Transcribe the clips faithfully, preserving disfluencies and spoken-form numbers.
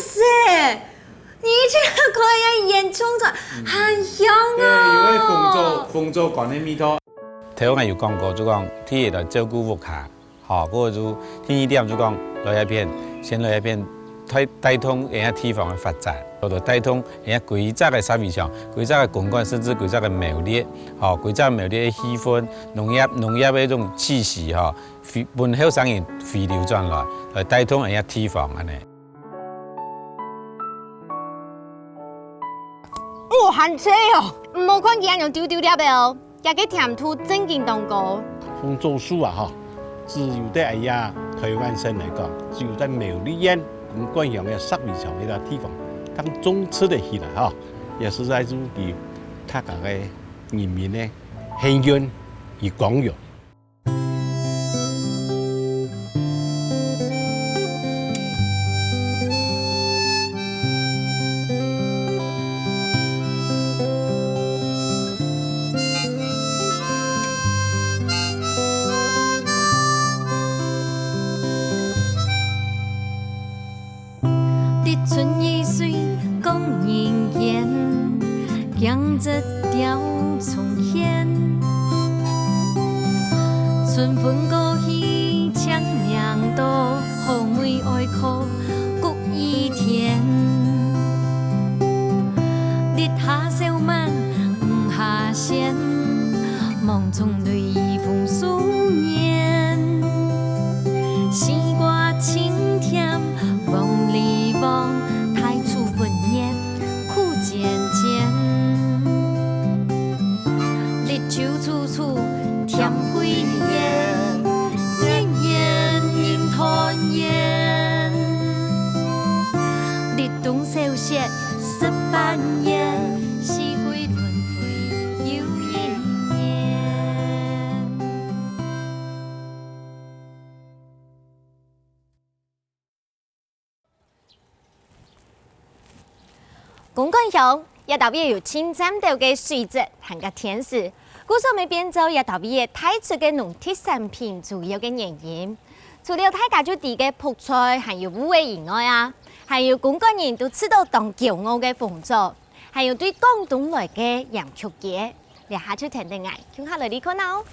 塞，你這個也演衝出來，很香哦。對，因為紅棗，紅棗乾个味道。頭先有講過，就講第一來照顧屋下，吼，過就第二點就講來這片，先來這片帶，帶動人家地方个發展，或者帶動人家規隻个社會上，規隻个公館，甚至規隻个苗栗，吼，規隻苗栗个氣氛，農業，農業个一種氣息，吼，回，分後生人回流轉來，來帶動人家地方恁呢。 哦，還脆哦！毋好看佢恁樣丟丟粒个哦，佢个甜度正經當高。紅棗樹啊，吼，只有在哎呀，台灣省來講，只有在苗栗縣公館鄉个石圍鄉這個地方，當種植得起來，吼，也實在是佢大家个人民个幸運與光榮。 立春雨水降人間，驚蟄鳥蟲現。春分過去，清明到，好梅哀苦谷雨天。日下少晚，雨下鮮，芒種淚雨豐收年。西瓜清甜， 黃梨黃，大樹溫熱苦漸漸。綠洲處處添桂圓，年年人團圓。立冬小雪十萬年，四季輪迴又一年。 公館鄉，這兜位有盡讚頭个水質還過天時，故所乜變做這兜位个大族个農特產品主要个原因。除了大家就知个覆菜還有芋仔以外啊，還有公館人都試著當驕傲个紅棗，還有對廣東來个鹽焗雞。這下就跈等𠊎共下來去看哦。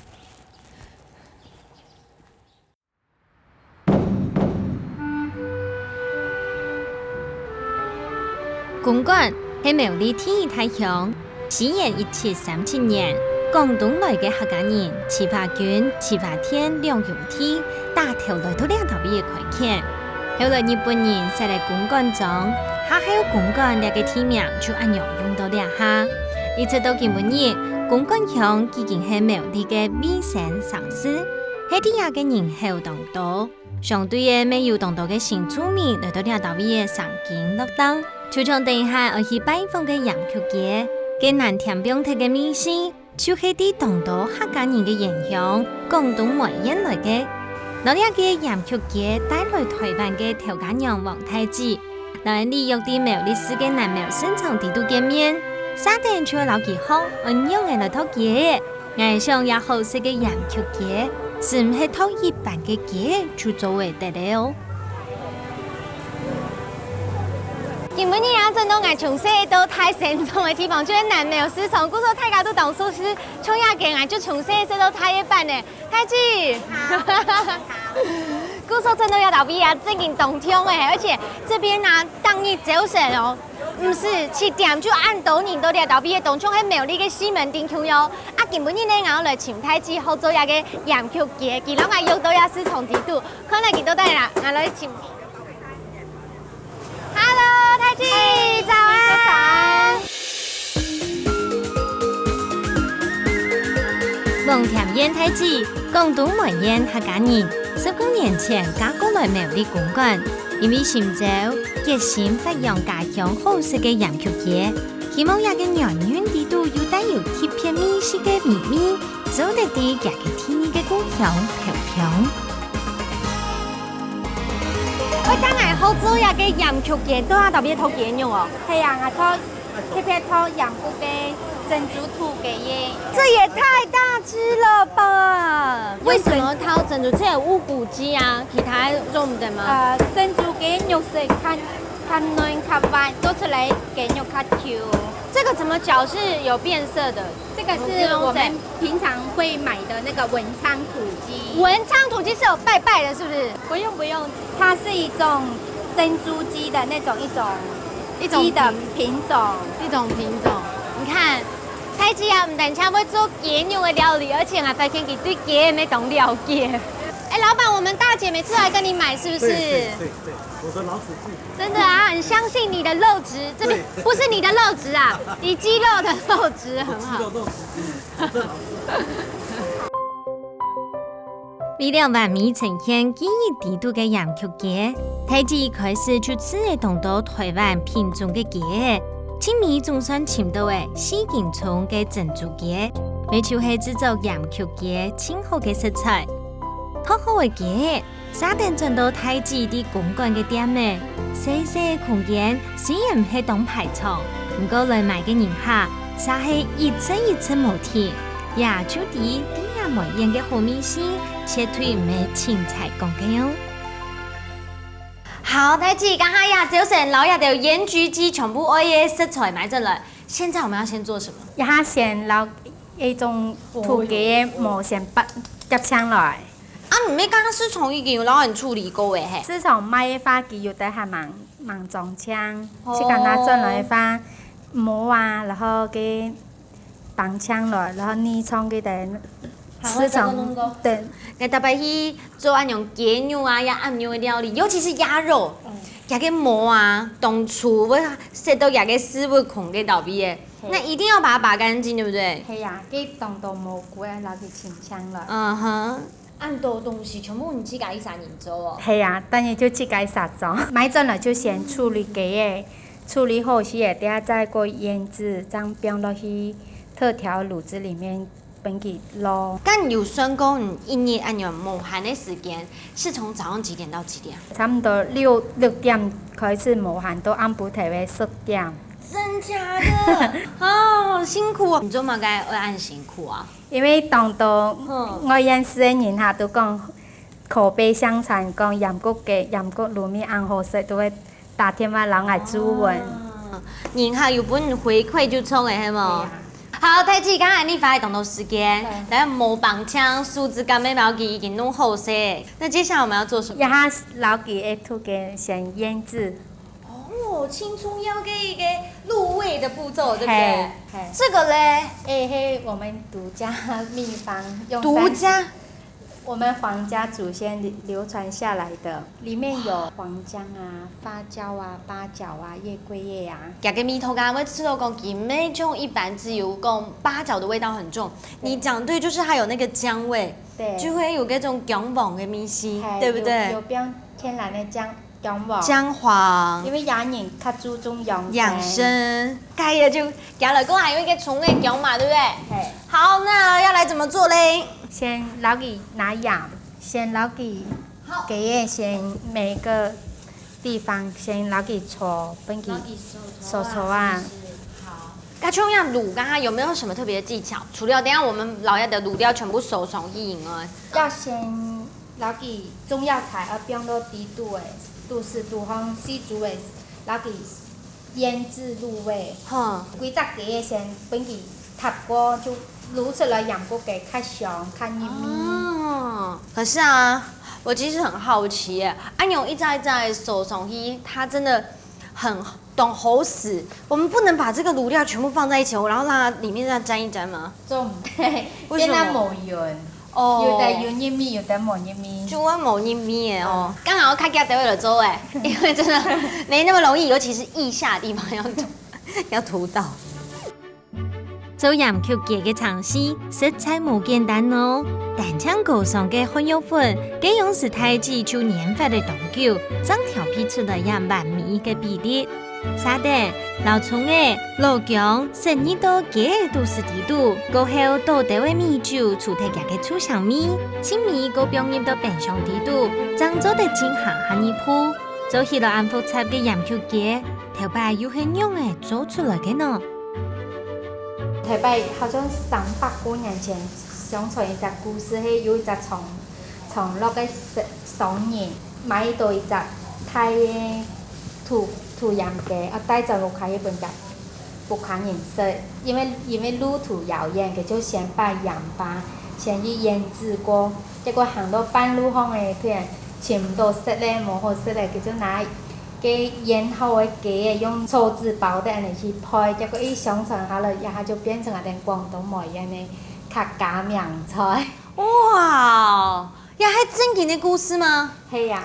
公館係苗栗第二大鄉。西元一七三七年，廣東來个客家人徐華鈞、徐華添兩兄弟打頭來到這兜位个開墾。後來日本人設立公館庄，下後公館這個地名就恁樣用到這下。一直到今晡日，公館鄉已經係苗栗个尾生城市，係這个人口當多。 相對个，乜有當多个新住民來到這兜位个生根落腳，就像等一下愛去拜訪个鹽焗雞，該難添放忒个味緒，就係對當多客家人个原鄉廣東梅縣來个。摎這个鹽焗雞帶來臺灣个頭家娘黃大姊，摎俚約在苗栗市个南苗市場裡肚見面，續等就愛摎佢學仰仔來剁雞。 𠊎想這好食个鹽焗雞，係毋係剁一般个雞就做會得了哦？今晡日啊，正到𠊎從細到大生長个地方，就係南苗市場，故所大家都當熟悉，像這間𠊎就從細食到大个伴呢。大姊，故所正到這搭位啊，正經當香欸，而且這邊啊，當日朝晨哦， 毋使七點就恁多人到這搭位，當像係苗栗个西門町共樣。啊，今晡日呢，𠊎愛來尋大姊學做這个鹽焗雞，佢摎𠊎約到這市場裡肚，看下佢到底啦，𠊎來尋。Hello，大姊，早安。黃添燕大姊，廣東梅縣客家人，十九年前嫁過來苗栗公館，因為心焦，決心發揚家鄉好食个鹽焗雞，希望這个圓潤裡肚有帶有特別味緒个美味，做得在佢个第二个故鄉投票。𠊎等𠊎學做這个鹽焗雞，都愛特別討雞肉哦。係啊，𠊎討 特別討鹽焗个、珍珠土雞个。這也太大隻了吧！為什麼討珍珠？這有烏骨雞啊，其他做毋得嗎？呃，珍珠雞肉質較，較軟較滑，做出來雞肉較Q。這個怎麼攪是有變色的？這個是我們平常會買的那個文昌土雞。文昌土雞是有拜拜的，是不是？不用不用，它是一種珍珠雞的那種一種一種雞的品種。一種品種。你看，大姊啊，毋單淨會做雞肉个料理，而且還發現佢對雞乜當了解。哎，老闆，我們大姐每次來跟你買，是不是？對對對對，我的老死弟。真的啊，很相信你的肉質，這邊對不是你的肉質啊，你肌肉的肉質很好。肌肉肉質，嗯，保證好吃。為了完美呈現雞肉底肚个鹽焗雞，大姊開始就試著當多臺灣品種个雞仔，盡尾總算尋到个四斤重个珍珠雞，乜就係製作鹽焗雞盡好个食材。擇好个雞，續等轉到大姊在公館个店仔，細細个空間雖然毋係當排場，毋過來買个人客，續係一陣一陣無停，也就知在這梅縣个好味緒，絕對毋係清采講个哦。好，大姊，這下呀，就先摎這兜鹽焗雞全部愛个食材買轉來。現在我們要先做什麼？這下先摎一種土雞个毛先拔，夾淨來。啊，你們剛剛市場已經有摎人處理過誒，嘿？市場買个話，佢有个還吂，吂裝淨，哦。自家拿轉來个話，毛啊，然後个 放淨來，然後內臟个等，市場，對。𠊎逐擺去做恁樣雞肉啊，也恁樣个料理，尤其是鴨肉，嗯。佢个毛啊，當初會塞到佢个屎朏孔个肚皮个，嘿。那一定要把它拔乾淨，對不對？係啊，該當多毛菇啊，摎佢清淨來。嗯哼。 恁多東西全部你自家一儕人做哦？係啊，等於就自家一儕做。買轉來就先處理雞仔，處理好勢仔，等下再過醃製，正放落去特調滷汁裡面分佢滷。該有算過你一日恁樣無閒个時間，是從早上幾點到幾點？差不多六，六點開始無閒，到暗晡頭个十點。真假的？啊，好辛苦哦！你做麼个愛恁辛苦啊？ 因為當多，嗯。外縣市个人哈，都講口碑相傳，講鹽焗雞、鹽焗滷味恁好食，都會打電話摎𠊎注文。啊，人客有分你回饋就著了，係無？對啊。好，大姊，剛才你花了當多時間，對。但係無放淨，手指甲尾毛佢已經弄好勢。那接下來我們要做什麼？這下摎佢个土雞先醃製。 哦，青蔥要个一個入味的步驟，對不對？嘿，嘿。這個嘞？哎，嘿，我們獨家秘方，用獨家？三十，我們皇家祖先流，流傳下來的，裡面有黃薑啊、花椒啊、八角啊、月桂葉啊。這個味道啊，𠊎知道講，佢毋係像一般只有講八角的味道很重，對。你講對，就是它有那個薑味，對。就會有那種薑黃的味緒，嘿，對不對？有，有放天然的薑 薑黃。薑黃。因為這人較注重養生。養生，該也就，今日講還有一個蔥个薑嘛，對不對？嘿。好，那要來怎麼做嘞？先摎佢拿鹽，先摎佢，好。雞仔先每個地方先摎佢搓，分佢搓搓啊。摎佢搓搓啊，是不是？好。該像這樣滷，剛剛有沒有什麼特別的技巧？除了等下我們摎這个滷料全部收上去以外。要先 摎佢中藥材愛放到底肚个，肚屎肚項，四周个，摎佢醃製入味。哼。歸隻雞仔先分佢煠過，就滷出來鹽焗雞較香，較入味。哦，可是啊，我其實很好奇耶，恁樣一隻一隻个收上去，它真的很，當好勢。我們不能把這個滷料全部放在一起，然後讓它裡面再沾一沾嗎？做毋得，為什麼？變到無勻。 哦。有个有入味，有个無入味。就會無入味个哦。嗯。剛好較遽兜仔來做誒，因為真的沒那麼容易，尤其是腋下的地方要塗，要塗到。做鹽焗雞个程序實在無簡單哦，單淨高尚个漢藥粉，該樣式大姊就研發了當久，正調配出來這完美个比例。 續等，摎蔥仔、老薑，先入到雞仔肚屎底肚，過後倒兜仔米酒，除忒佢个醋香味，盡尾過放入到冰箱底肚，正做得進行下一步。做起來恁複雜个鹽焗雞，頭擺又係仰仔做出來个呢？頭擺好像三百過年前，相傳一隻故事，係有一隻長，長樂个商，商人買到一隻大个土土洋雞，啊，帶轉屋下去分佢屋下人食，因為因為路途遙遠，佢就先把鹽巴先去醃製過，結果行到半路項个，突然尋毋到食咧，無好食咧，佢就拿該醃好个雞仔用草紙包等恁樣去配，結果一相傳下來，這下就變成𠊎等廣東梅縣个客家名菜。哇，這係正經个故事嗎？係啊。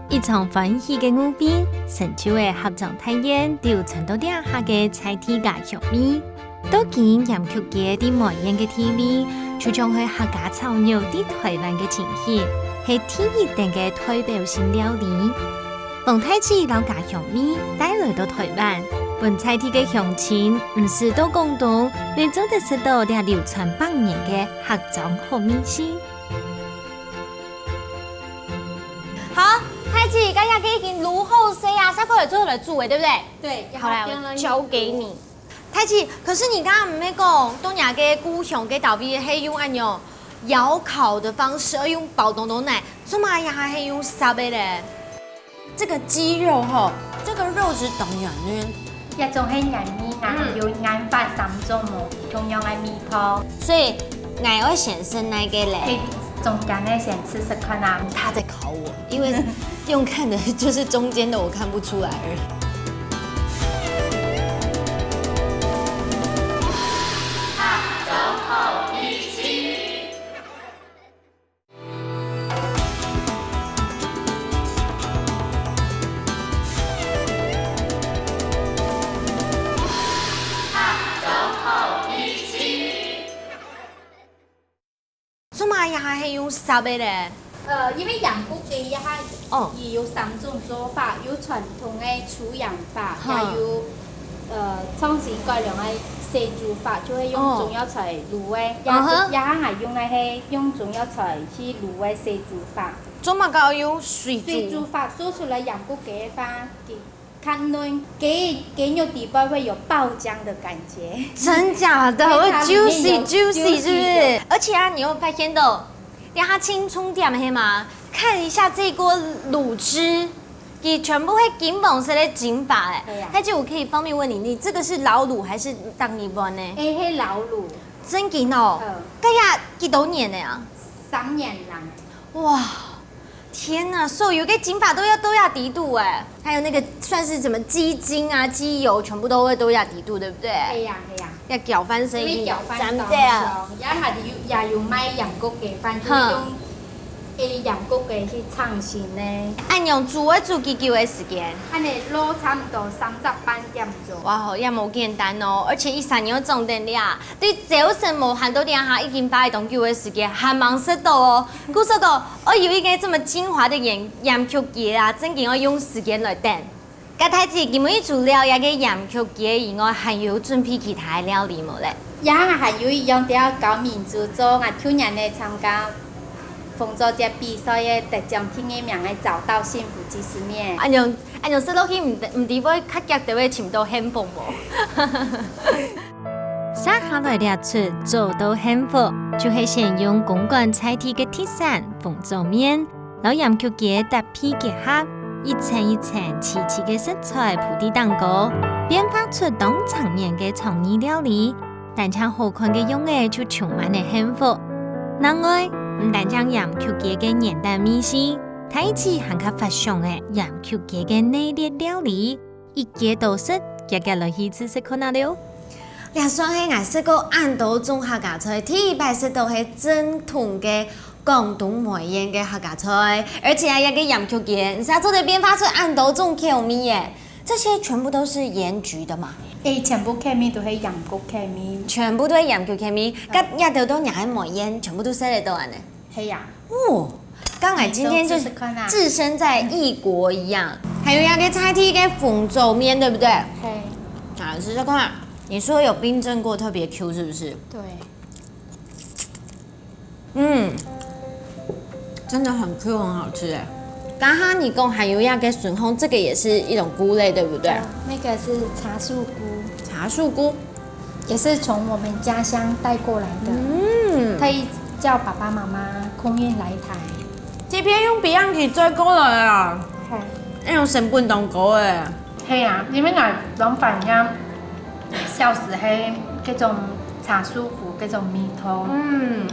一場歡喜个舞會，成就个合掌大宴流傳到這下个在地家鄉味。到今鹽焗雞在梅縣个地位，就像係客家炒肉在臺灣个情形，係第一等个代表性料理。黃大姊摎家鄉味帶來到臺灣，分在地个鄉親毋使到廣東，也做得食到這流傳百年个客庄好味緒。 好，大姊，這下个已經滷好勢啊，煞過來做來煮个，對不對？對，好啦，我交給你。大姊，可是你剛剛毋係講，到若个故鄉个單位係用恁樣窯烤的方式，而用包當多奶，做麼个還係用煠个咧？這個雞肉吼，這個肉質當軟嫩。這種係軟味啊，嗯。有軟發三種無共樣个味道。所以，𠊎愛先食哪個咧？可以中間个先試試看啊。他在考我，因為用看的就是中間的我看不出來而已。做麼个也還係用煠个咧？呃，因為鹽焗雞也還，哦。佢有三種做法，有傳統个粗鹽法，哼。也有，呃，創新改良个水煮法，就係用哦。中藥材滷个，也，嗯哼。也還用个係用中藥材去滷个水煮法。做麼个要用水煮？水煮法做出來鹽焗雞个話，佢 較嫩，雞，雞肉底背會有爆漿的感覺。真假的？因為它裡面有會juicy，juicy，是不是？Juicy的。而且啊，你有發現到，等下輕鬆點係嗎？看一下這鍋滷汁，佢全部係金黃色个金髮欸。對呀。那就我可以方便問你，你這個是老滷還是當日本呢？欸，係老滷。真的哦？嗯。大概幾多年了啊？三年啦。哇， 天哪，所有个精華都要，都要底肚欸。還有那個算是什麼雞精啊、雞油，全部都會，都要底肚，對不對？係啊，係啊。要攪翻身，因為攪翻當香，也還有，也有賣鹽焗雞飯，就係用，哼。欸，鹽焗雞去創新呢。恁樣煮會煮幾久个時間？恁樣滷差不多三十半點鐘。哇吼，也無簡單哦，而且一下你要重點了啊。 對朝晨無閒到這下，已經花了當久个時間，還吂食到哦。故所講，愛有一個這麼精華个鹽，鹽焗雞啊，正經愛用時間來等。該大姊，今晡日除了這個鹽焗雞以外，還有準備其他个料理無咧？也還有一樣，等下教明珠做，𠊎舊年呢參加紅桌節比賽个得獎第一名个早稻幸福雞絲麵。恁樣，恁樣食落去，毋知，毋知會較遽就會尋到幸福無？ 接下來這齣做到幸福，就係先用公館在地个特產紅棗麵，摎鹽焗雞搭配結合，一層一層萋萋个色彩鋪在頂高，變化出當場面个創意料理。單淨好看个樣仔就充滿了幸福。另外，毋單淨鹽焗雞个原單味緒，大姊還較發想个鹽焗雞个系列料理， 一家多食，遽遽來去試食看啊了。這算係𠊎食過恁多種客家菜，第一擺食到係正統个廣東梅縣个客家菜，而且啊，這個鹽焗雞，你係做得變化出恁多種口味耶。這些全部都是鹽焗的嘛？欸，全部口味都係鹽焗口味。全部都係鹽焗口味，該這兜到若个梅縣全部都食得到恁呢？ 係啊。哦，剛才今天就你做試試看啊。置身在異國一樣。還有那個在地个紅棗麵，對不對？係。啊，試試看啊。你說有冰鎮過，特別Q，是不是？對。嗯，真的很Q，很好吃欸。剛剛你講還有那個筍紅，這個也是一種菇類，對不對？哦，那個是茶樹菇。茶樹菇。 也是從我們家鄉帶過來的，嗯。特意叫爸爸媽媽空運來台。這片用飛行機載過來啊？嘿。該種成本當高欸。係啊，因為𠊎當懷念小時候該種茶樹糊該種味道。嗯。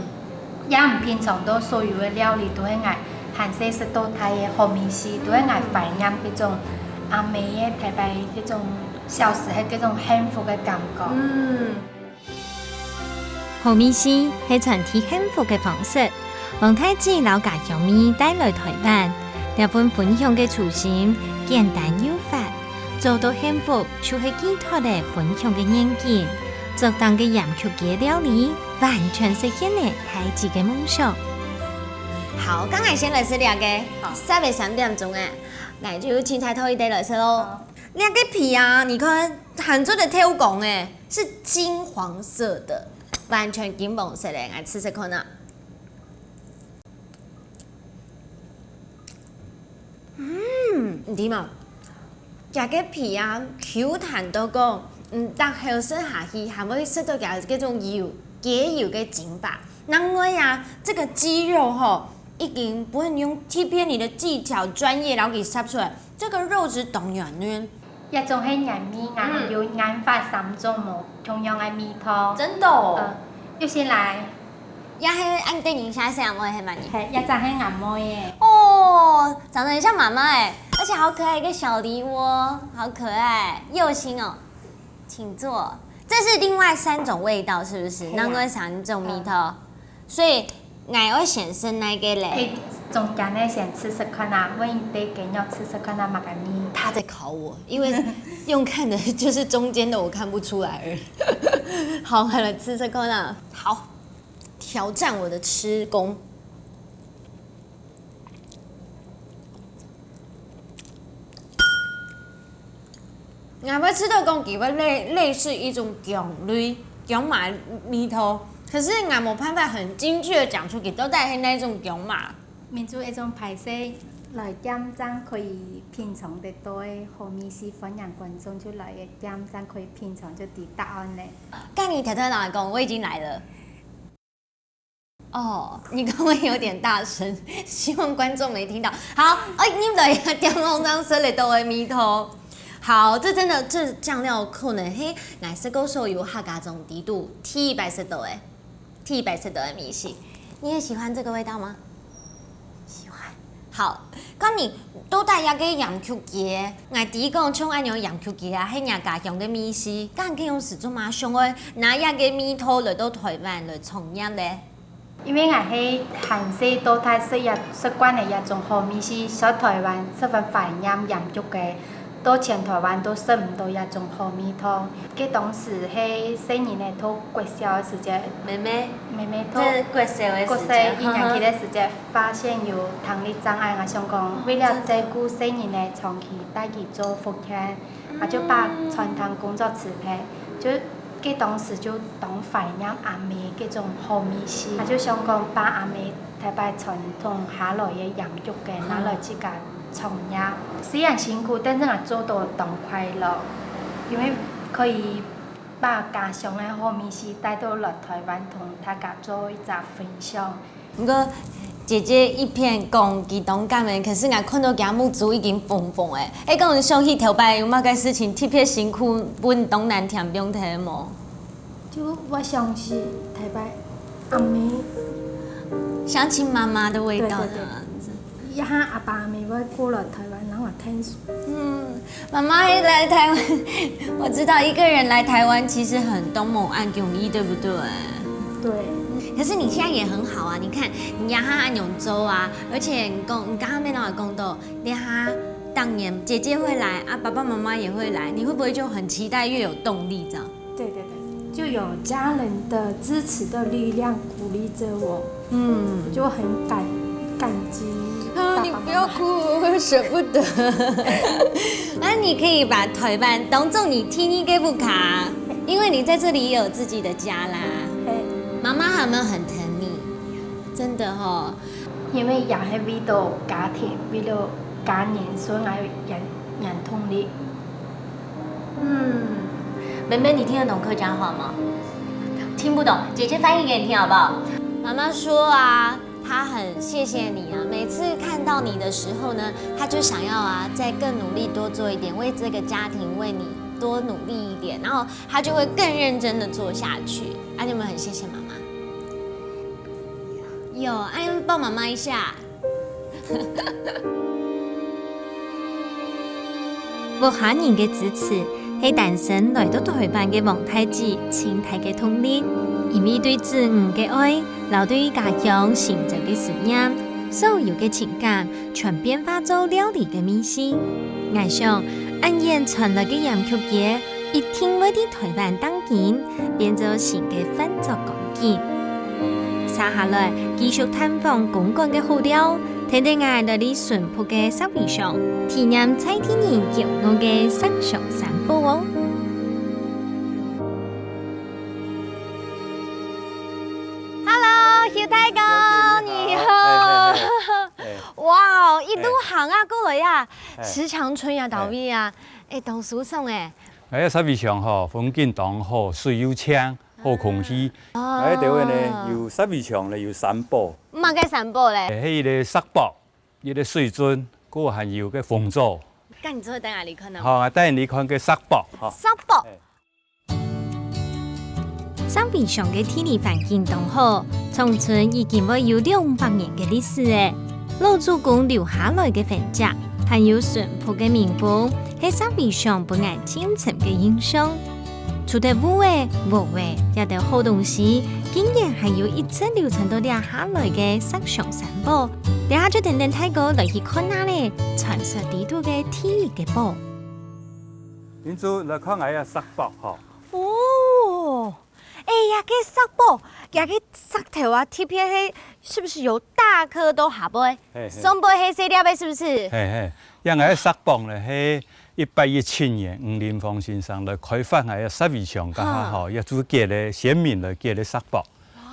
也毋平常到所有个料理都係𠊎還細食到大个好味緒，都係𠊎懷念該種阿姆个特別該種小時候該種幸福个感覺。嗯。 好味緒係傳遞幸福个方式。黃大姊摎家鄉味帶來臺灣，這份分享个初心簡單又法，做到幸福就係寄託个分享个願景。桌頂个鹽焗雞料理，完全實現了大姊个夢想。好，該𠊎先來食這個，好。煞仔三點鐘欸，𠊎就清採討一垤來食囉。好。這個皮啊，你看，還做得偷工欸。 是金黃色的，完全金黃色个，來試試看啊。嗯，你知無？這個皮啊，Q彈到講，嗯，逐口食下去，還會食到佢該種油，雞油个精華。另外啊，這個雞肉吼，已經分人用特別个技巧、專業摎佢煠出來，這個肉質當軟嫩。 這種係原味啊，嗯。有研發三種無共樣个味道。真的哦。呃，有先來。這係恁得人惜个細阿妹係麼人？係，這隻係阿妹耶。哦，長得很像媽媽欸，而且好可愛一個小梨窩，好可愛，又有心哦。請坐。這是另外三種味道，是不是？係啊。另外三種味道。嗯。 所以，𠊎愛先食哪個咧？可以中間个先試試看啊，問一垤雞肉試試看啊，麼个味。他在考我，因為用看的就是中間的，我看不出來而已。好，來試試看啊。好，挑戰我的吃功。 𠊎會知道講佢會類，類似一種薑類，薑嫲味道，可是𠊎無辦法很精確地講出佢到底係哪種薑嫲。民族一種派系，來店正可以品嚐得到个好味緒，歡迎觀眾就來个店正可以品嚐就知答案了。該你偷偷來講，我已經來了。 哦，你剛剛有點大聲，希望觀眾沒聽到。好，哎，你們等一下，店門上說了都會迷途。好，這真的，這醬料可能，嘿，𠊎食過所有客家粽裡肚第一擺食到个，第一擺食到个味緒。你也喜歡這個味道嗎？喜歡。 好，該你到底這個鹽焗雞，𠊎知講像恁樣鹽焗雞啊，係若家鄉个味緒，該佢用時做麼想愛拿這個味道來到臺灣來創業咧？因為𠊎係還細到大食這，食慣了這種好味緒，所以臺灣十分懷念鹽焗雞。 到全臺灣都食毋到這種好味道。該當時係細人仔讀國小个時節，妹妹，妹妹讀這國小个時節，國小一年級个時節，發現有聽力障礙，𠊎想講，為了照顧細人仔，長期帶佢做復健，𠊎就把餐廳工作辭忒，就 該當時就當懷念阿姆該種好味緒，𠊎就想講把阿姆大擺傳統下來个鹽焗雞拿來自家創業。雖然辛苦，但是𠊎做到當快樂，因為可以把家鄉个好味緒帶到來臺灣，同大家做一隻分享。 毋過，姐姐一片講佢當感恩，可是𠊎看到佢目珠已經紅紅欸。會講想起頭擺有麼个事情特別辛苦，分當難填飽忒無？就會想起頭擺阿姆。想起媽媽的味道，對，對，對。這樣子。這下阿爸阿姆會過來臺灣，讓𠊎𢯭手。嗯， 媽媽來臺灣，我知道一個人來臺灣其實很，都無恁容易，對不對？對。可是你現在也很好啊，你看，你這下恁樣做啊，而且你講，你剛剛沒有講到，這下當然姐姐會來啊，爸爸媽媽也會來，你會不會就很期待，越有動力這樣？對，對，對，就有家人的支持的力量鼓勵著我。 嗯。就很感，感激爸爸媽媽。啊，你不要哭，我會捨不得。那你可以把臺灣當作你第二個屋下，因為你在這裡也有自己的家啦。嘿。媽媽有沒有很疼你？真的吼。因為也係為著家庭，為著家人，所以𠊎有原，原動力。嗯，妹妹，你聽得懂客家話嗎？聽不懂，姐姐翻譯給你聽好不好？媽媽說啊，他很謝謝你啊，每次看到你的時候呢，他就想要啊再更努力多做一點，為這個家庭為你多努力一點，然後他就會更認真的做下去。啊，你有沒有很謝謝媽媽？有，哎，抱媽媽一下。屋下人个支持，係單身來到臺灣个王大姊盡大个動力。因為對子女个愛，摎對家鄉成就个思念，所有个情感全變化做料理个味緒。𠊎想，恁遠傳來个鹽焗雞， 一定會在臺灣當今變做新个飯桌光景。續下來，繼續探訪公館个好料，跈等𠊎來到純樸个石圍鄉，體驗在地人驕傲个石上三寶哦。Hello，邱大哥，你好。哎，哎，哎，哎。哇，一路行啊過來啊，哎。石牆村呀，到位啊，哎，當舒爽哎。 哎，石圍鄉吼，風景當好，水又淨，好空氣。哦。哎，這位呢，有石圍鄉呢，有三寶。麼个三寶咧？哎，係一個石博，一個水圳，過還有個紅棗。該你做得帶𠊎來看啊？好，𠊎帶你來看個石博，吼。石博。哎。石圍鄉个地理環境當好，長春已經會有兩百年个歷史了。老祖公留下來个痕跡，還有純樸个民風， 係石圍鄉分𠊎盡深个印象。除忒芋仔、禾仔這兜好東西，竟然還有一直流傳到這下來个石上三寶。這下就跈等大哥來去看下咧，傳說裡肚个第一個寶。恁仔來看𠊎个石博吼。哦，哎呀，這石博，這个石頭啊，特別係，是不是有大顆到下背？嘿，嘿。上背係細粒个，是不是？嘿，嘿。 這𠊎个石博呢，係一八一七年吳林芳先生來開發𠊎个石圍鄉該下吼，哈。也就結个先民來結个石博。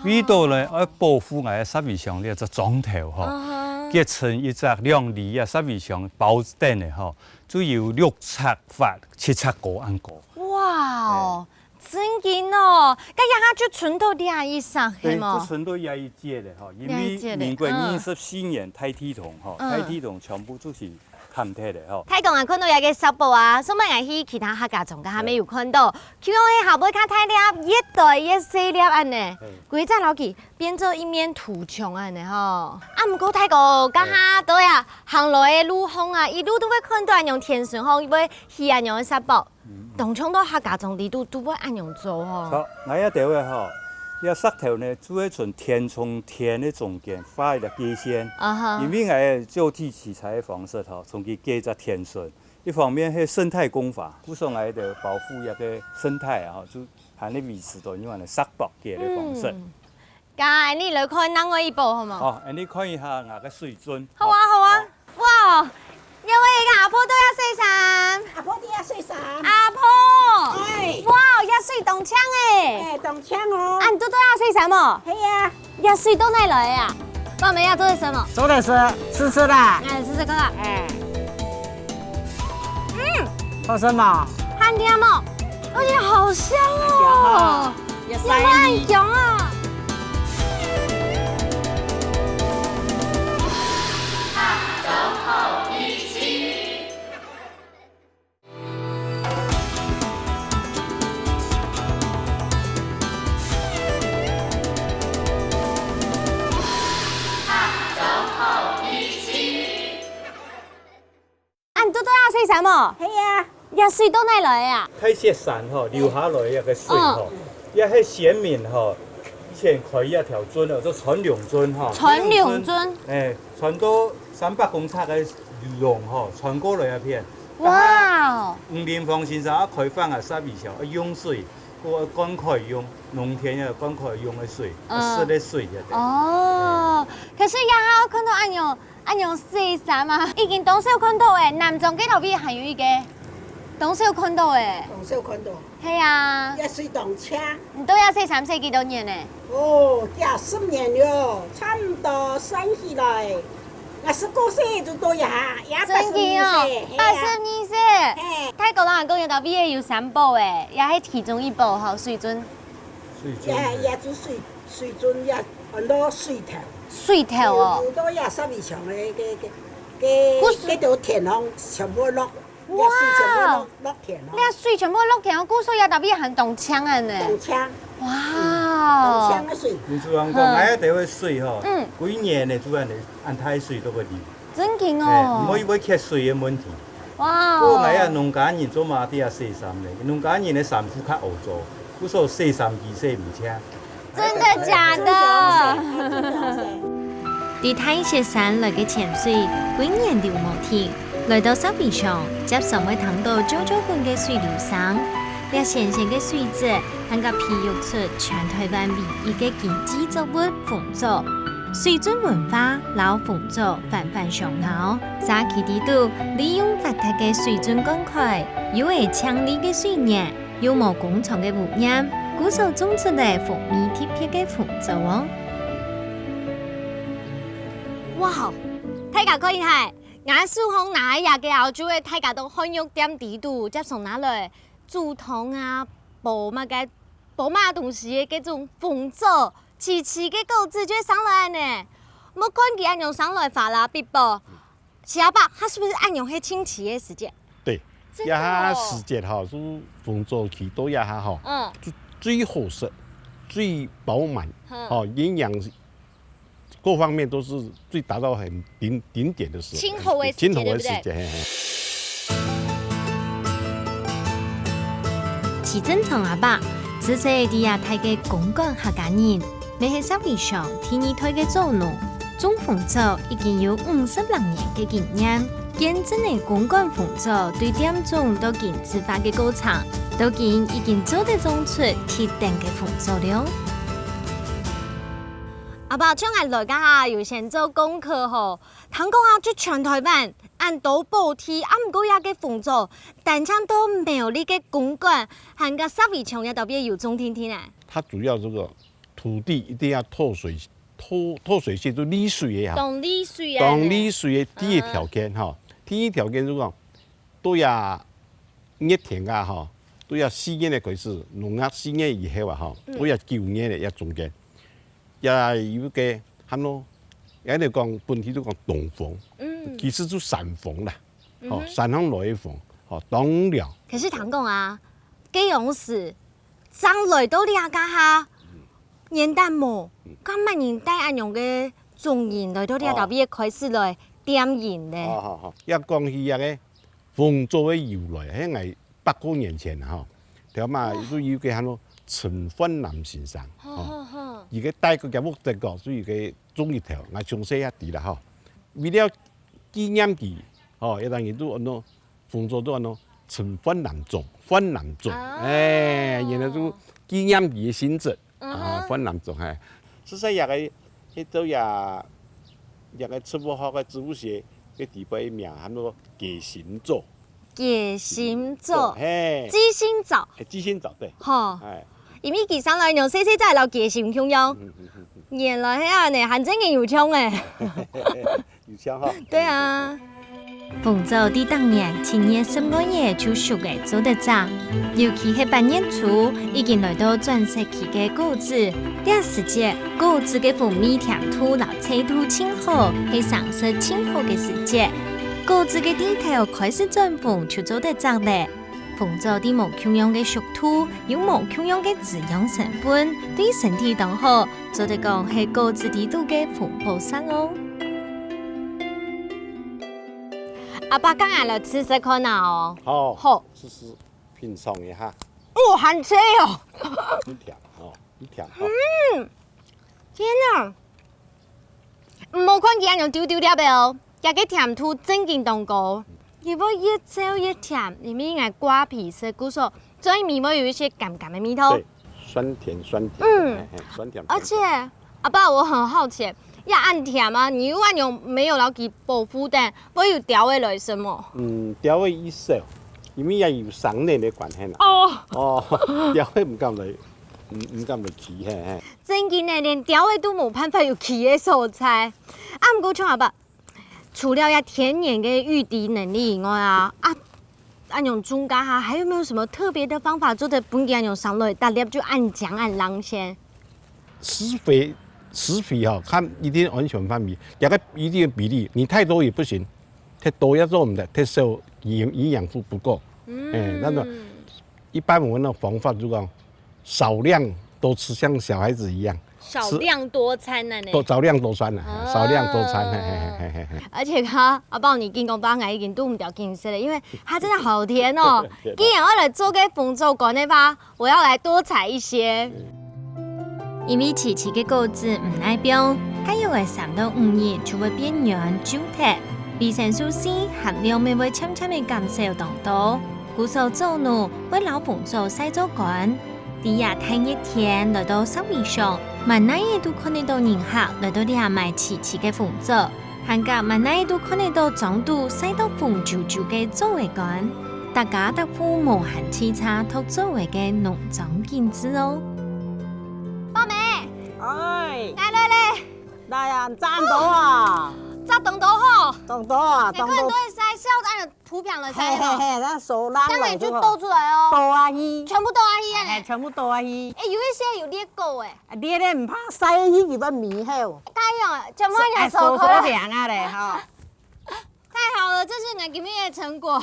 為著呢，愛保護𠊎个石圍鄉這隻庄頭吼，啊哈。結成一隻兩里啊石圍鄉包等个吼，就有六尺闊、七尺高恁高。哇哦，哎。真經哦，該這下就伸到這一息，對，係無？就伸到這一節了吼，因為這一節，民國二十四年大地動吼，嗯。大地動全部就係 崁忒个吼。大哥啊，看到這个石博啊，上擺𠊎去其他客家庄，該下也有看到，就像係下背較大粒，越來越細粒恁呢。嘿。規隻摎佢變做一面土牆恁呢吼。啊，毋過大哥，該下對啊，行來个路項啊，一路都會看到恁樣田脣項，會起恁樣个石博。嗯。當像到客家庄裡肚，都會恁樣做吼。著，𠊎這兜个吼，這石頭呢，就係從田從田个中間畫一個界線。啊哈。因為𠊎个就地 取材个方式吼，從佢結隻田脣。一方面係生態工法，故所𠊎兜保護這个生態啊，就還係維持到恁樣个石博結个方式。嗯。該𠊎俚來看另外一寶好無？好，𠊎俚看一下𠊎个水圳。好啊，好啊。哇，這位个阿婆都愛洗衫。阿婆都愛洗衫。阿婆。哎。哇，這水當淨欸。哎，當淨哦。啊，你都都愛洗衫無？係啊。 這水到哪來个啊？爸爸，這做得食無？做得食，試試啦。來，試試看啊。哎。嗯。好食無？很甜哦，而且好香哦。很香哦。也很香啊。 啊，你都都愛洗衫無？係啊。這水到哪來个啊？大雪山吼，流下來个水吼，嗯。這係先民吼，以前開這條圳，叫做穿龍圳吼。穿龍圳。哎，穿到三百公尺个龍吼，穿過來這片。哇哦！吳林芳先生啊，開發啊，石圍鄉，啊，用水，過灌溉用，農田啊，灌溉用个水，啊，嗯。食个水，這个。哦，可是這下看到恁樣，恁樣洗衫啊，已經當少看到欸，南庄該頭位還有一個，當少看到欸。當少看到。係啊。這水當淨。你都這洗衫洗幾多年呢？哦，幾十年了，差毋多算起來，𠊎十九歲就到這下，也八十二歲，真个哦，係啊。八十二歲。嘿。大哥摎𠊎講，這頭位有三寶欸，這係其中一寶吼，水圳。水圳，也，嘿。也就水，水圳也安到水頭。水頭哦。有，有到這十二強个，个，个，个，故所該條田項全部落，哇！這水全部落，落田項。這水全部落田項，故所也特別還當淨个呢。當淨。哇！當淨个水。你主人講，嗯。𠊎這條个水吼，嗯。幾年呢，主人呢，恁大水都會流。真緊哦。哎，毋會，會缺水个問題。 哇哦。不過𠊎啊，農家人做麼个啊洗衫呢？農家人个衫褲較屙糟，故所洗衫機洗毋淨。真的假的？對大雪山來个潛水，幾年都無停。來到石圍上，輒常會聽到啾啾滾个水流聲。這鹹鹹个水質，還過培育出全台灣唯一个經濟作物紅棗。水圳文化摎紅棗環環相扣。 社區裡肚利用發達个水圳灌溉，又係淨俐个水源，又無工廠个污染，故所種出來風味特別个紅棗哦。哇，大家看一下，𠊎手項拿个這個哦，就係大家到漢藥店裡肚輒常拿來煮湯啊，煲麼个，煲麼个東西个該種紅棗，萋萋个果子就生來呢。莫看佢恁樣生來花啦，必啵。 徐阿伯，佢係毋係恁樣係盡萋个時節？對，真个哦。這下時節吼，係紅棗期到這下吼，嗯。最，最好食，最飽滿，嗯。吼，營養各方面都是最達到很頂，頂點的時候。盡好个時節，盡好个時節，對不對？嘿，嘿。徐正昌阿伯，自細在這大个公館客家人， 乜係社會上第二代个祖農，種紅棗已經有五十零年个經驗，見證了公館紅棗對店種到經濟化个過程，到今已經做得種出特等个紅棗了。阿伯，像𠊎來該下有先做功課吼，聽講啊，就全台灣恁多寶地，啊，毋過這个紅棗，單淨到苗栗个公館，還過石圍場也特別有種定定呢。它主要這個 土地一定要透水，透，透水性，就瀝水个哈。當瀝水啊，當瀝水个第一條件哈。嗯。第一條件就講，對啊，熱天啊哈，對啊，四月个開始，農曆四月以後啊哈，嗯。對啊，九月个也中間，也有个喊咯，也就講本地就講東風，嗯。其實就山風啦，吼，嗯哼。山風來个風，吼，當涼。可是聽講啊，該樣時 正來到這下，年代無，嗯。敢麼人帶恁樣个種人來到這搭位開始來點人呢？好，好，好。要講起這个紅棗个由來，係𠊎百過年前吼，頭嘛，哦。就有个喊做陳煥南先生，好，吼。好，好。佢个帶个屋仔个，就有个種一頭，𠊎從細也知啦吼。為了紀念佢，吼，有當時都安到 紅棗都安到陳煥南種，煥南種，啊。哎，原來就紀念佢个性質，嗯哼。啊，煥南種，嘿。實在這个，該做這，這个植物學个植物學个底背名喊做雞心棗。雞心棗，嘿。雞心棗。哎，雞心棗，對。吼。哎。因為佢生來樣細細隻摎雞心共樣。嗯，嗯，嗯，嗯。原來係恁呢，還真个有像欸。 有像吼。對啊。紅棗在逐年七月十五日就熟个做得摘，尤其係八月初，已經來到轉熟期个果子。這時節，果子个風味甜度摎脆度盡好，係生食盡好个時節。果子个蒂頭開始轉紅就做得摘咧。 紅棗在無共樣个熟度，有無共樣个滋養成分，對身體當好，做得講係果子裡肚个紅寶石哦。阿伯，該𠊎來試試看啊哦。好，好。試試品嚐一下。哦，還脆哦。很甜哦，很甜哦。嗯，天啊！ 毋好看佢恁樣丟丟粒个哦，佢个甜度真經當高，佢會越噍越甜，因為𠊎瓜皮係故所，嘴裡會有一些甘甘个味道。對，酸甜酸甜，嗯。嘿，嘿，酸甜酸甜。而且，阿伯，我很好奇，這恁甜啊，你又恁樣無摎佢保護等，會有鳥仔來食無？嗯，鳥仔較少，因為也有生卵个關係啦。哦。哦，鳥仔毋敢來，毋，毋敢來企，嘿，嘿。 真經呢，連鳥仔都無辦法有企个所在。啊，毋過像阿伯，除了這天然个御敵能力以外啊，啊，恁樣種該下，還有沒有什麼特別的方法做得分佢恁樣生來，逐粒就恁靚恁靚先？施肥食皮吼，看一定安全範圍，這個一定的比例，你太多也不行，太多也做毋得，太少營營養素不夠。嗯，哎，那種一般我們的方法就講少量多吃，像小孩子一樣，少量多餐啊呢。多少量多餐啊，哦。少量多餐，嘿嘿嘿嘿嘿。而且他阿寶你緊講，爸，我已經都毋掉緊食了，因為它真的好甜哦。既然我來做个紅棗乾个話，我要來多採一些。因為萋萋个果子毋耐放，大約愛三到五日就會變軟皺忒，維生素C含量乜會漸漸个減少當多。故所祖母會摎紅棗曬做乾，在這大熱天來到石圍上，滿哪仔都看得到人客來到這買萋萋个紅棗。 還過滿哪仔都看得到莊肚曬到紅啾啾个棗仔乾，大家逐戶無閒洎杈擇棗仔个農莊景致哦。寶妹，哎，來來來，來啊，摘恁多啊，摘當多吼，當多啊，你看當多。都會曬，笑到恁樣，圖片了，嘿嘿嘿，那手拉了，這樣就倒出來哦，倒下去，全部倒下去啊，哎，全部倒下去。哎，有一些有裂過哎。 啊，你咧毋怕曬去佢會糜吼？太好了，全部人手可以。哎，手手涼啊咧，吼。太好了，這是我今日的成果。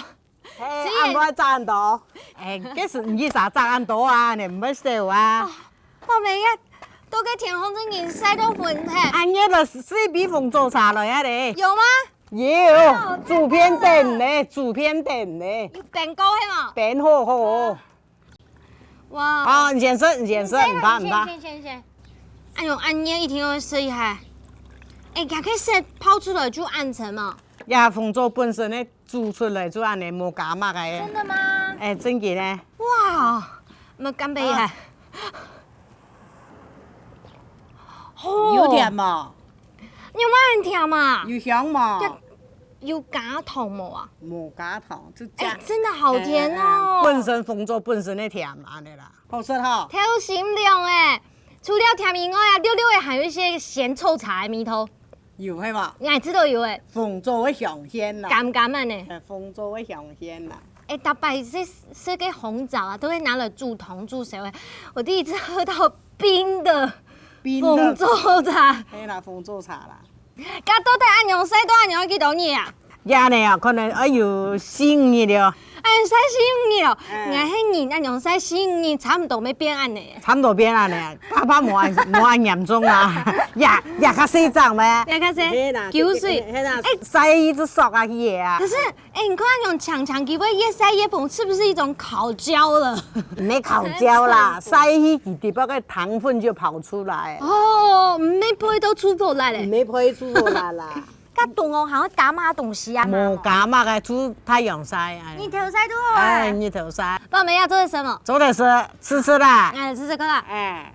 嘿，所以恁多摘恁多。哎，這是你啥摘恁多啊？你毋會少啊？哦，寶妹呀，都个天風真緊曬到昏忒。啊，你个水比紅棗茶來啊咧。有嗎？有，哦，煮片等呢，煮片等呢。有冰過係嗎？冰好好哦。 哇！哦，你先食，你先食，你怕，你怕。先，先，先，先。哎喲，恁樣一定要試一下。哎，這个色泡出來就恁深嘛。呀，紅棗本身呢，煮出來就恁樣，無加麼个。真的嗎？哎，真个呢。哇，無乾杯啊。哦。有甜無？有無恁甜嘛？有香無？這 有加糖無啊？無加糖，就哎，真的好甜哦。哎，哎，哎，本身紅棗本身个甜，恁樣啦，好食吼。透心涼哎，除了甜以外啊，略略的還有一些鹹臭茶的味道。有係無？哎，這都有哎。紅棗个香氣啦。甘甘的呢。哎，紅棗个香氣啦。哎，大擺這這个紅棗啊，都會拿來煮湯煮燒哎。我第一次喝到冰的冰的紅棗茶。係啦，紅棗茶啦。 該到底恁樣曬到恁樣愛幾多日啊？這呢啊，可能愛有四五日了。恁樣曬四五日哦，哎。𠊎係人，恁樣曬四五日，差毋多會變恁樣。差毋多變恁樣，怕怕無恁無恁嚴重啊。也也較細隻咩？也較細，係啦，酒水。係啦，哎，曬一直縮下去个啊。可是，哎，你看恁樣強強佢會越曬越紅，是不是一種烤焦了？毋係烤焦啦，曬去佢底背个糖分就跑出來。哦，毋係皮都出出來咧。毋係皮出出來啦。 該中午還愛加麼東西啊？無加麼个，就太陽曬，哎。日頭曬就好啊。哎，日頭曬。爸，我們要做些什麼？做得食，試試啦。哎，試試看啊。哎。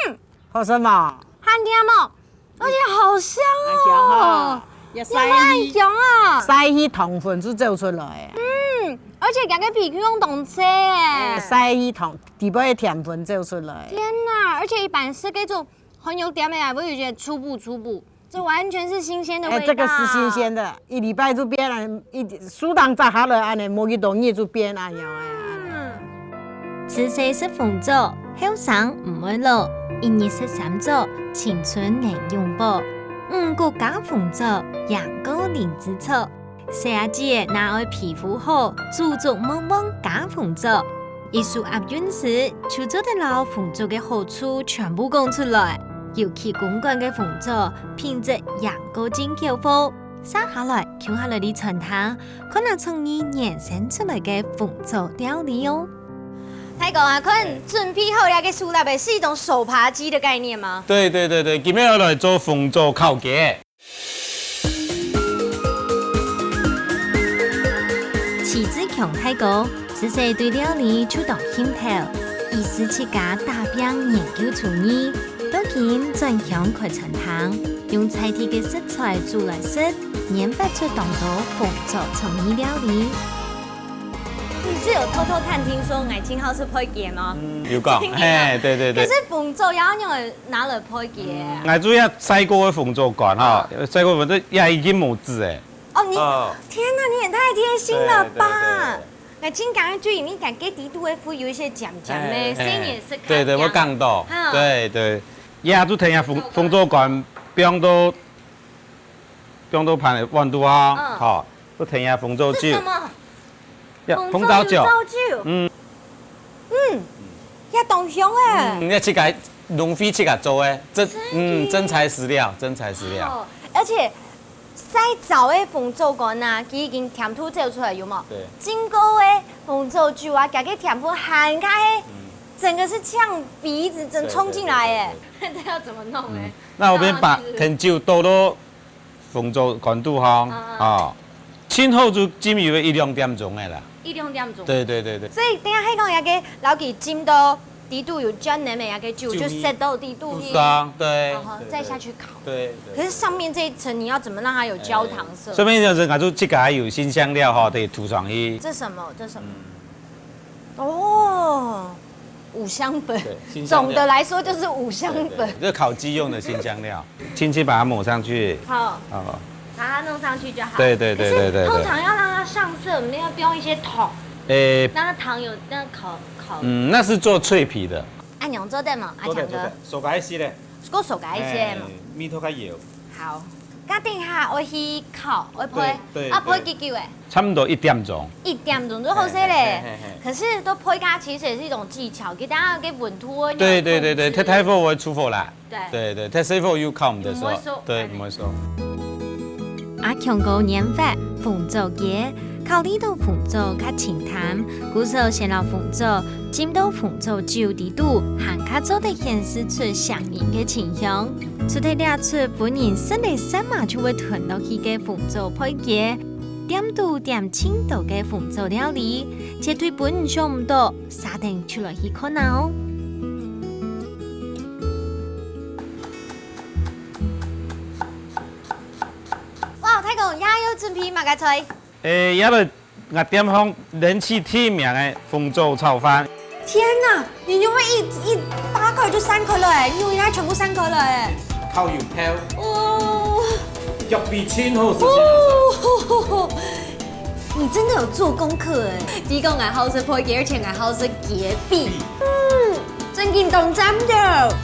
嗯。好食無？很甜哦，而且好香哦。很香哈。也有沒有很香啊？曬去糖分就走出來。嗯，而且感覺皮皮用當脆哎。哎，曬去糖，底背个甜分走出來。天哪，而且一般食該種 紅油店个啊，會有一些臭臭，這完全是新鮮的味道。哎，這個是新鮮的，一禮拜就變了，一，樹頂摘下來恁樣，無幾多日就變恁樣哎。嗯。自細食紅棗，後生毋會老，一日食三棗，青春能永葆。五穀加紅棗，贏過靈芝草。 細阿姊仔若愛皮膚好，煮粥望望加紅棗。一手押韻時，就做得摎紅棗个好處全部講出來。尤其公館个紅棗，品質贏過進口貨。續下來，共下來去餐廳，看下創意延伸出來个紅棗料理哦。大哥啊，看準備好這個手lapper，是一種手扒雞的概念嗎？對對對對，今日要來做紅棗烤雞。 徐志強大哥，自細對料理就當興頭，佢自家打拚研究廚藝，到今轉鄉開餐廳，用在地个食材煮來食，研發出當多紅棗創意料理。 你是有偷偷探聽說𠊎盡好食烰雞嗎？有講，真的嗎？嘿，對對對。可是紅棗也愛用來拿來烰雞啊？𠊎主要曬過个紅棗乾哈，曬過紅棗也已經無籽哎。哦，你，哦。天哪，你也太貼心了吧！對對對。𠊎盡感覺就因為感覺底肚會附有一些鹹鹹的，嘿，所以你也是看對對，我看到，哈。對對。呀，就等下紅紅棗乾放到放到盤个碗肚啊，嗯。好，就等下紅棗酒。這什麼？呀，紅棗酒。紅棗酒。嗯。嗯，也當香哎。嗯，你自家農會自家做个，真真嗯真材實料，真材實料。哦，而且 曬燥个紅棗乾啊，佢已經甜度走出來，有無？對。浸過个紅棗酒啊，加个甜度還開，嗯。整個是嗆鼻子，真衝進來耶。對，對，對，對。這要怎麼弄呢？嗯，那我們把甜酒倒到紅棗乾肚哈，啊，啊。啊，浸好就浸有一兩點鐘个啦。一兩點鐘。對，對，對，對。所以等下還講那個老弟浸到底肚有沾奶味，那個酒就塞到底肚去。是啊，對。然後再下去烤。 對，對，可是上面這一層你要怎麼讓它有焦糖色？哎，上面一層，我就自家還有辛香料哈，得塗上去。這什麼？這什麼？嗯。哦，五香粉。對，辛香料。總的來說就是五香粉。對，對，這烤雞用的辛香料，輕輕把它抹上去。好。哦。把它弄上去就好。對，對，對，對，對，對。可是通常要讓它上色，我們要不用一些糖，誒，讓它糖有那烤，烤。嗯，那是做脆皮的。恁樣做得無？阿強哥。做得，做得，手該洗咧。 過手該一些嘛。哎，味道較油。好，該等下愛去烤，愛焙，對，對，啊，焙幾久誒？差不多一點鐘。一點鐘就好勢咧。嘿，嘿，嘿，嘿。可是都焙它其實也是一種技巧，佢等下个溫度哦，對，對，對，對，你要控制。太，太火會出火啦。對。對，對，太細火又烤毋得熟。毋會熟。對，哎。毋會熟。阿強哥研發紅棗雞，考慮到紅棗較清淡，故所先摎紅棗 浸到紅棗酒底肚，還較做得顯示出上癮个清香。除忒這齣分人食了煞猛就會吞落去个紅棗焙雞，店肚點盡多个紅棗料理，絕對分人想毋到，續等就來去看啊哦！哇，大哥，這又準備麼个菜？ 誒，這下𠊎店項人氣第一名个紅棗炒飯。天哪，你牛肉一一大塊就散開了誒，你牛肉全部散開了誒。靠油泡。哦。腳皮真好食，哦，你真的有做功課誒。第一个𠊎好食烰雞，而且𠊎好食雞皮。嗯，真正當讚的。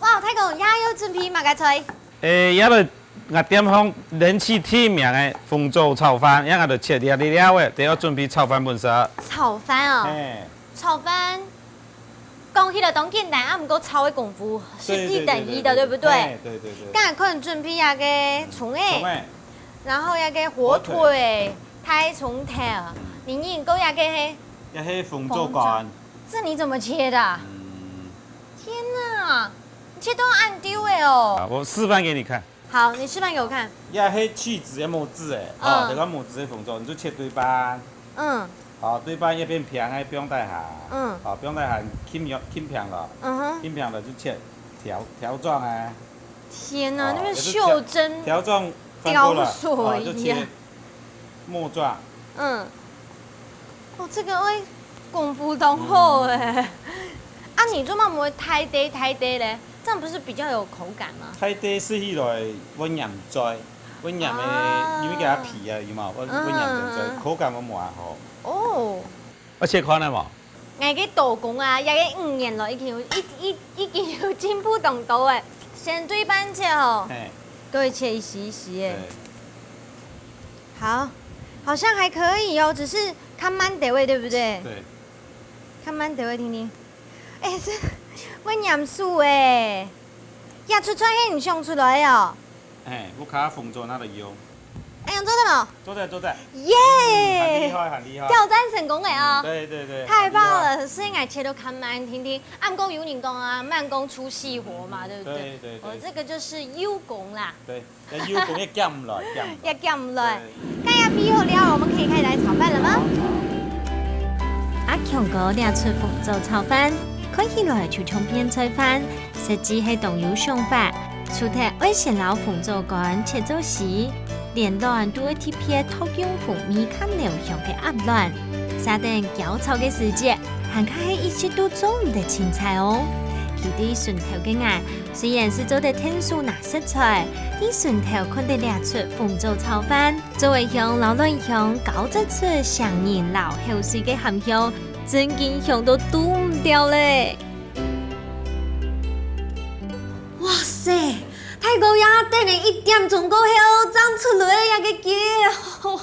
哇，大哥，這又準備麼个菜？誒，這下𠊎店項人氣第一名个紅棗炒飯，這下𠊎就切了了誒，等下準備炒飯分食。炒飯哦。嘿。炒飯，講起來當簡單，啊，毋過炒个功夫是第等一的，對，對，對，對不對？嘿，對，對，對。剛才看準備那個蔥誒，蔥誒。然後那個火腿、火腿。大蔥頭，嗯。你認為還有那個嘿？ 這係紅棗乾。紅棗，這你怎麼切的啊？嗯。天哪，你切到恁幼的哦。啊，我示範給你看。好，你示範給我看。這係茄子个模子誒，嗯。哦，這個模子个紅棗，你就切對半。嗯。好，對半一片平个放底下。嗯。好，放底下，輕輕，輕平了。嗯哼。輕平了就切條，條狀誒。天哪，哦，那邊袖珍，也是條，條狀翻過來，掉水一樣。哦，就切 末狀。嗯。哦，這個愛功夫當好誒。嗯。啊，你做麼个毋會大垤大垤咧？這樣不是比較有口感嗎？大垤食起來會黏嘴，會黏个，啊。因為佢个皮啊，有無？會，會黏嘴，嗯。口感會無恁好。哦。愛切開來無？ 𠊎个刀工啊，這個五年了，已經有，已，已，已經有進步當多誒。先對半切吼，嘿。對，切一絲一絲誒。對。好，好像還可以哦，只是較慢兜仔，對不對？對。較慢兜仔，聽聽。誒，這，會黏手誒。這出菜係你想出來哦？ 嘿，屋下紅棗拿來用。哎呀，做得無？做得，做得。耶！嗯，很厲害，很厲害。挑戰成功了啊！嗯，對，對，對，太棒了，很厲害。所以𠊎切到較慢定定。啊，毋過有人講啊，慢工出細貨嘛，嗯，對不對？對，對，對。哦，這個就是幼工啦。對，要幼工也減毋來，減毋來。也減毋來。對。該這備好了，我們可以開始來炒飯了嗎？阿強哥這齣紅棗炒飯，看起來就像便菜飯， 實際係當有想法，除忒愛先摎紅棗乾切做絲，連卵都會特別擇用風味較濃香个鴨卵，續等攪炒个時節，還較係一息都做毋得清彩哦。佢對脣頭个𠊎，雖然係做得𢯭手拿食材，對脣頭看得掠出紅棗炒飯，做得香摎卵香交織出唌人摎口水个鹹香，真經香到堵毋著咧！ 哇塞，大哥這下等了一點鐘過後，正出來个雞，吼，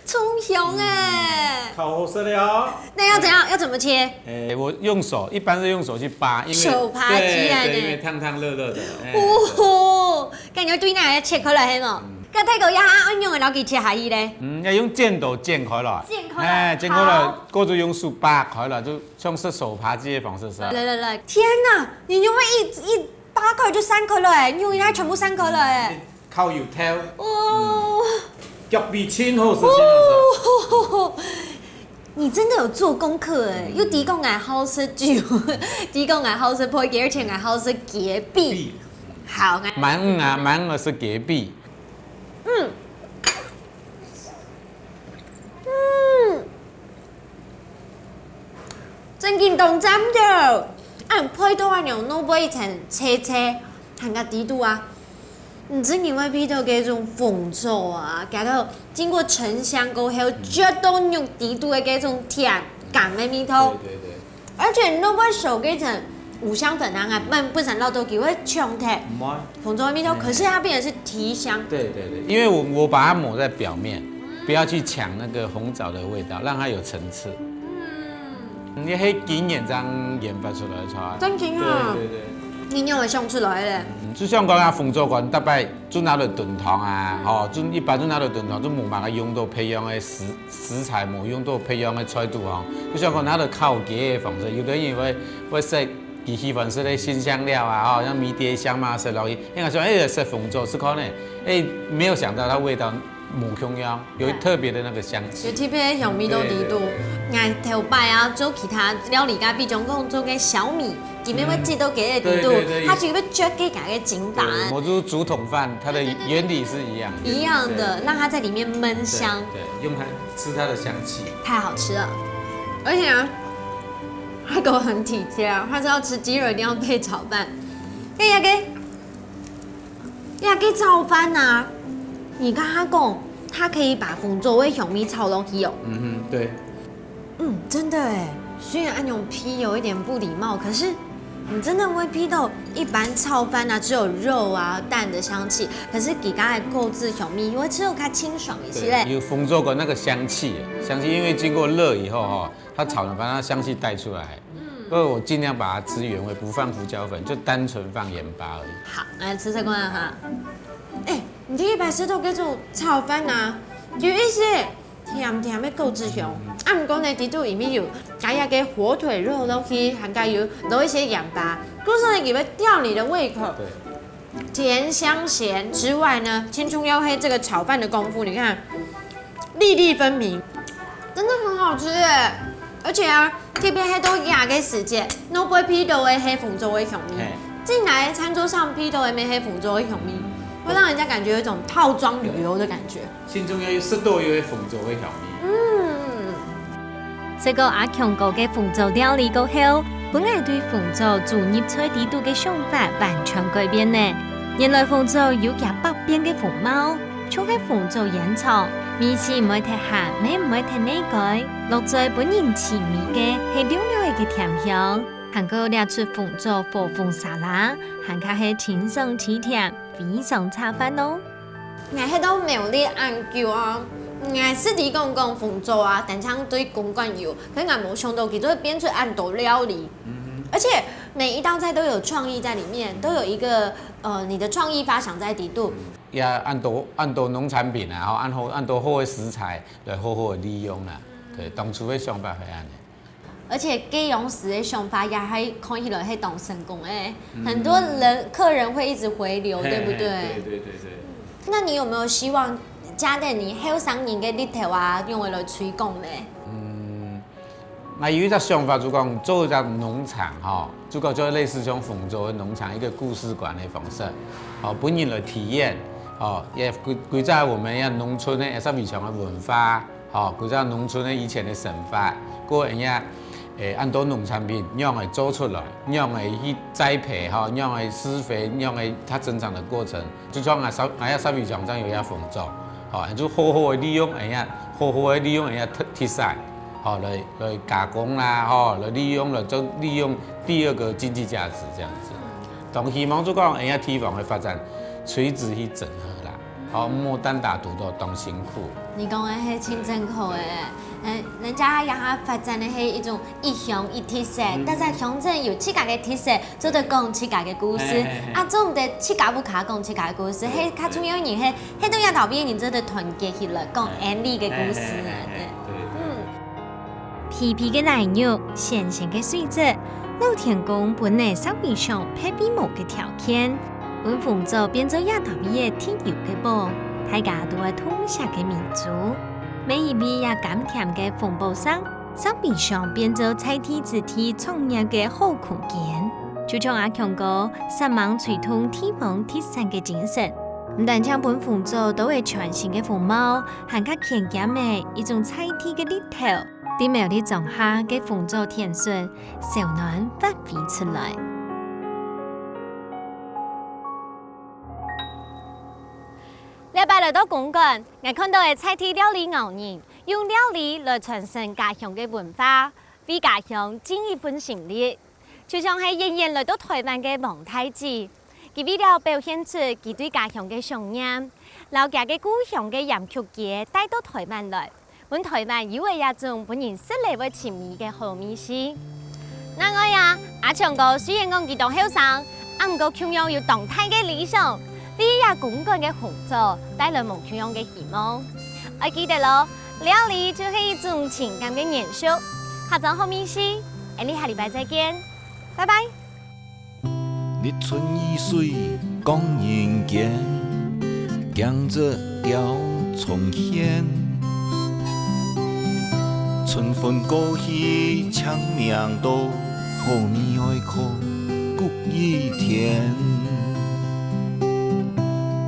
衝香欸！烤好食了。那要怎樣？要怎麼切？欸，我用手，一般是用手去扒，因為手扒雞啊，對，對，因為燙燙熱熱的。欸，哦，感覺對那个切開來係無？該大哥這下愛仰仔摎佢切下去咧？嗯，要用箭頭箭開來。箭開來，欸，箭開來，好。過就用手扒開來，就 像食手扒雞个方式係啊。來來來，天哪！你仰會一一扒開就散開了欸，你仰會全部散開了欸。烤油條。哦，腳皮真好食，真好食。哦，你真的有做功課欸，又知講𠊎好食酒，知講𠊎好食配雞，而且𠊎好食雞髀。髀。好，來。蠻遠啊，蠻遠係雞髀。嗯。嗯。 真經當讚个！恁配著恁樣，外背一層脆脆，還較知著啊。毋知你會鼻著該種紅棗啊，加到經過沉香過後，絕對有知著个該種甜甘个味道。對對對。而且外背燒該層五香粉啊，本本身摎到佢會嗆忒。毋會。 紅棗的味道，欸。可是它變成是提香。對對對，因為我我把它抹在表面，不要去搶那個紅棗的味道，讓它有層次。嗯。你係經驗這樣研發出來个菜。真經啊。對對對。你仰會想出來咧？嗯，就像講啊，紅棗乾，逐擺就拿來燉湯啊，嗯。吼，就一般就拿來燉湯，就無辦法用到別樣个食食材，無用到別樣个菜肚吼。就像講拿來烤雞个方式，有的人會會食 佢喜歡食个辛香料啊，吼，像迷迭香嘛，食落去，應該說，欸，食紅棗試看呢，欸，沒有想到它味道無共樣，有特別的那個香氣。有特別个香味道在裡肚。對對對。𠊎頭擺啊，做其他料理个，比將講做个小米，裡面會擠到雞个裡肚，嗯。對對對。它就會啜雞个精華。對，我就是竹筒飯，它的原理是一樣的。一樣的，對對對。讓它在裡面悶香。對對，用它，吃它的香氣。太好吃了，而且啊， 它給我很體貼啊，他說要吃雞肉一定要配炒飯。哎呀，該，呀，該炒飯啊，你跟他講，他可以把紅棗个香味炒落去哦。嗯哼，對。嗯，真的哎，雖然恁樣鼻有一點不禮貌，可是你真的會鼻到一般炒飯啊，只有肉啊、蛋的香氣，可是佢个个个个香味，會吃到較清爽一些嘞。對，有紅棗个那個香氣，香氣因為經過熱以後哈， 它炒了，把它香氣帶出來。嗯。所以我盡量把它吃原味，不放胡椒粉，就單純放鹽巴而已。好，來吃吃看哈。哎，你第一擺食到這種炒飯啊，有一些甜甜个果子香，啊，毋過呢，裡肚裡面有加一個火腿肉落去，還加有落一些鹽巴，故所呢，佢會吊你的胃口。對。 甜香鹹之外呢，最重要係這個炒飯的功夫，你看，粒粒分明，真的很好吃耶！而且啊，特別係到這個時節，外背鼻到个係紅棗个香味，嘿。進來餐桌上鼻到个乜係紅棗个香味，會讓人家感覺有一種套裝旅遊的感覺。 心中有食到有个紅棗个香味。嗯。食過阿強哥个紅棗料理過後，分𠊎對紅棗煮入菜裡肚个想法完全改變呢。原來紅棗有佢百變个風貌，像係紅棗煙腸，味緒毋會忒鹹，乜毋會忒膩胲，落嘴分人尋味个係溜溜仔个甜香，還過掠出紅棗火鳳沙拉，還較係清爽提甜，非常恰飯哦。 𠊎歇到苗栗恁久啊，𠊎識得講講紅棗啊，單淨對公館有，可是𠊎無想到佢都會變出恁多料理。嗯哼。而且每一道菜都有創意在裡面，都有一個，呃，你的創意發想在裡肚。也恁多，恁多農產品啊，吼，恁好，恁多好个食材來好好个利用啦。嗯。對，當初个想法係恁樣。 而且該樣式个想法也還看起來係當成功个。嗯。很多人，客人會一直回流，對不對？嘿，對，對，對，對。那你有沒有希望加在你後生人个裡頭啊，用來推廣呢？嗯，𠊎有一隻想法，就講做一隻農場吼，就講就類似像紅棗个農場，一個故事館个方式，吼，分人來體驗，哦，也歸，歸隻𠊎等个農村个，也係非常个文化，吼，歸隻農村个以前个生活，過人家，誒，恁多農產品，仰仔做出來，仰仔去栽培，吼，仰仔施肥，仰仔它生長的過程，就像𠊎少，𠊎也少非常正有一下豐作，吼，就好好个利用人家，好好个利用人家特，特產，吼，來，來加工啦，吼，來利用，來做利用第二个經濟價值這樣子。當希望就講，人家地方个發展垂直去整合啦。 好，莫單打獨鬥當辛苦。你講个係真正確个，嗯，人家這下發展个係一種一鄉一特色，但係鄉鎮有自家个特色，做得講自家个故事，啊，做毋得自家屋下講自家个故事，係較重要个人係，係對這頭邊个人做得團結起來，講恁樣个故事啊，對。嗯。 肥肥个泥肉，鮮鮮个水質，老天公分𠊎少非常配備無个條件，分豐作變做這搭位个特有个寶，大家都愛痛惜个明珠。每一位這甘甜个豐寶上，少非常變做在地子弟創業个好空間。就像阿強哥煞猛推動地方特產个精神，毋單淨分豐作多一全新个風貌，還較牽兼个一種在地个力頭。 在苗栗莊下个豐作田脣，燒暖發揮出來。這擺來到公館，𠊎看著个在地料理𠢕人，用料理來傳承家鄉个文化，為家鄉盡一份心力。就像係遠遠來到臺灣个王大治，佢為了表現出佢對家鄉个想念，摎厥个故鄉个鹽焗雞帶到臺灣來， 分臺灣有這種分人食了會尋味个好味緒。另外啊，阿強哥雖然講佢當後生，啊毋過共樣有當大个理想，為這公館个豐作帶來無共樣个希望。愛記得哦，料理就係一種情感个延續。下張好味緒，𠊎等下禮拜再見，拜拜。 日春雨水講人間，驚蟄鳥蟲喧。春分過去清明到，好味哀苦谷雨甜。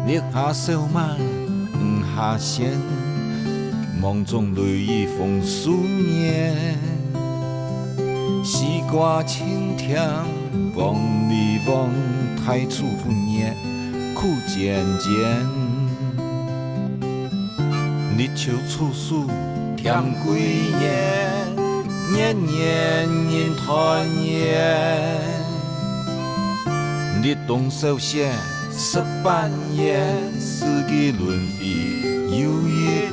月下燒麥，魚蝦鮮，網中淚雨豐收年。 西瓜青甜，黃裡黃，大處分月苦煎煎。日秋處暑添桂圓，年年人團圓。立冬小雪 十八月，四季輪迴又一